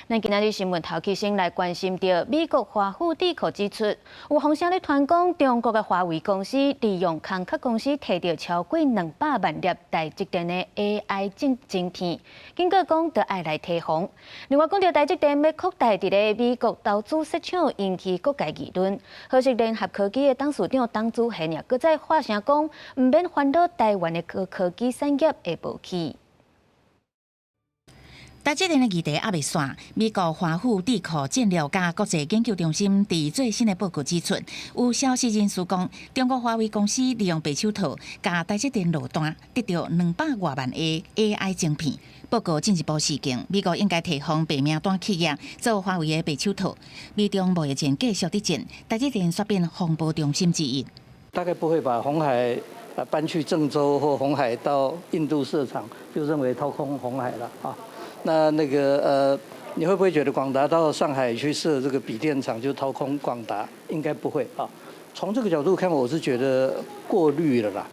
咱今仔日新聞頭起先來關心著美國華府智庫指出，有風聲咧傳講中國的華為公司利用空殼公司提著超過200萬粒台積電的 AI 晶片，警告講著愛來提防。另外講著台積電欲擴大佇咧美國投資設廠，引起各界議論。好勢聯合科技的董事長董子賢也閣再發聲講，毋免煩惱台灣的高科技產業會無去。台積電的議題猶未散，美國華府智庫戰略佮國際研究中心佇最新的報告指出，有消息人士講，中國華為公司利用白手套共台積電落單，得著200外萬個 AI 晶片。報告進一步示警，美國應該提防白名單企業做華為的白手套。美中貿易戰繼續佇戰，台積電煞變風暴中心之一。大概不會把鴻海搬去鄭州或鴻海到印度設廠，就認為掏空鴻海了啊。那個，你會不會覺得廣達到上海去設這個筆電廠就掏空廣達？應該不會啊。從這個角度看，我是覺得過慮了啦。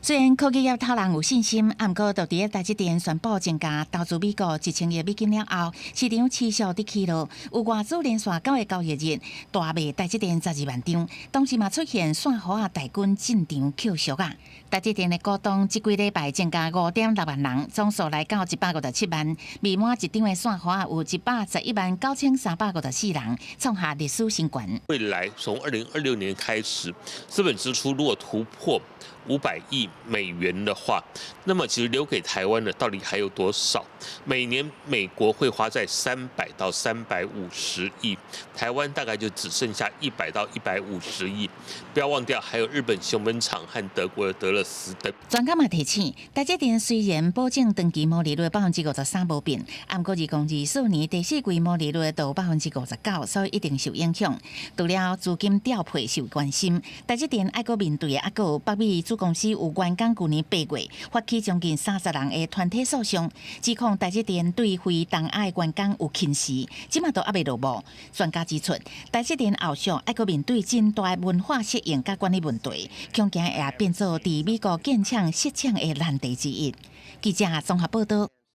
雖然科技業頭人有信心，毋過就佇台積電宣布增加投資美國1000億美金了後，市場持續佇起落，有外資連續九個交易日大賣台積電12萬張，同時嘛出現散戶仔大軍進場抾俗仔。台積電的股東這幾禮拜增加5.6萬人，總數來到157萬，未滿一張的散戶仔有1,119,354人，創下歷史新高。未來從2026年開始，資本支出如果突破500億美元的話，那麼其實留給台灣的到底還有多少？每年美國會花在300到350億，台灣大概就只剩下100到150億。不要忘掉，還有日本熊本廠和德國的德勒斯登。專家嘛提醒，台積電雖然保證長期毛利率53%無變，毋過2024年第四季毛利率到59%，所以一定受影響。除了資金調配受關心，台積電愛閣面對的猶閣有北美子公司有員工舊年8月發起將近30人的團體訴訟，指控台積電對非東亞的員工有歧視，這馬都猶未落幕。專家指出，台積電後續愛閣面對真大文化適應佮管理問題，恐驚會變做佇美國建廠設廠的難題之一。記者綜合報道。